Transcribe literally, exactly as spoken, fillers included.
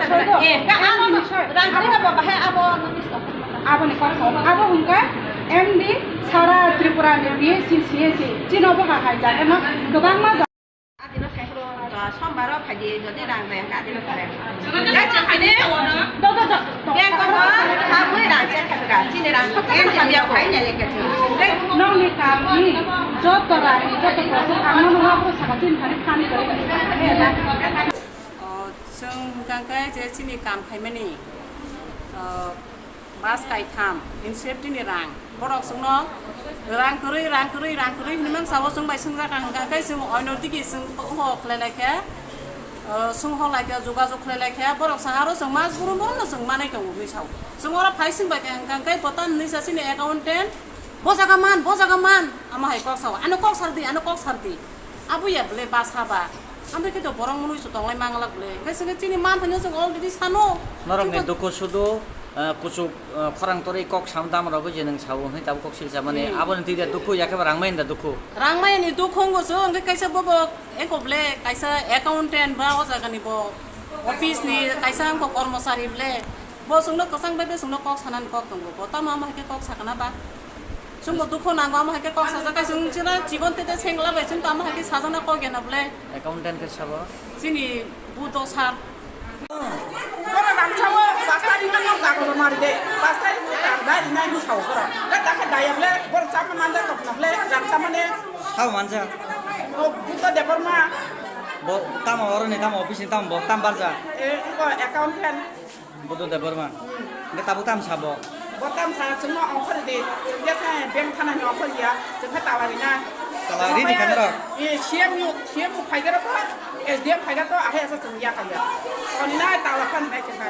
Eh, ka abo no, rang kali na baba, hai abo no. Abo ni kok sao. Abo hwnkha M D sara Tripura ni B S C, C S C. Chino bo ha hai jaga no kwbangma. Adino thai. Sombaro phaidi jodi rang rang ka adino thai. Ya cha phai ne. Do, do, do. Bang ko ha bui rang cha kha ga. Chini rang ko em cha ya phai ne le ka. Nokni kam ni joto rang, joto process ang no no ko saka chin thani khan ko. O, chwng hwnkha khe je chini kam khaimani, o, bus kaitham, in safety ni rang. Borok chwngno rang kwrwi, rang kwrwi, rang kwrwi hinwi mangsa o chwng bai swngjak ang hwnkha khe chwng oino digi chwng ho khlai lai khe, o, chwng ho lai khe, jogajog khlai lai khe, borok sa aro chwng mas brum brum no chwng manwi tongo hinwi sao. Chwng oro phai swng bai khe hwnkha khe bo tamni sa chini accountant, bo jaga man, bo jaga man, amo hai kok sao, ano kok sar di, ano kok sar di. Abo ya bwle basa ba. Amtwi khe to borok mwnwi su tonglai manglak bwle. Khe se chini man thani chwng already sano. Norok ni dukhu sudu, eh, kuchuk, eh, khorang torwi kok sam dam rogwi je nwng sao hwnwi tabuk kok silsa mani. Hmm. Abo ni twi da dukhu ya khe ba rang mai da dukhu. Rang mai ni dukhu wngkha se, hwnkhe kaisa bobo eko bwle, kaisa accountant ba o jaga ni bo office ni kaisa wngkha kormosari bwle. Bo chwngno kwchang bai, bo chwngno kok sanani kok tongo. Bo tamo ama hai khe kok sakana ba? Chwngbo dukhu nango, ama hai khe kok sajak khe chwng chwla chikon tete sengla bai chwng tamo hai khe sajana kok ya na bwle. Accountant khe sabo? Chini Buddho sir. Borok rang sao, pas tarikh no nok dagor mari de. Pas tarikh ni tar dai rinai ni sao borok. Ga dakhe daya bwle, borok chama manja tok na bwle, rang chama ne. Sao manja? O Buddha Debbarma. Bo tamo oro ni tamo office ni tamo bo tam barja? E, ko accountant. Buddha Debbarma. Hwnkhe tabuk tam sabo? Bo tam sa chwngno ongkhor di, chwng khe se bank thana ni ongkhor ya, chwng khe tala rina. Tala rini kha norok? E, C M ni, C M ni phaikhe to, S D M phaikhe to, ahai asa chwng ya kha ya. Oni na tala phan nai khe kha.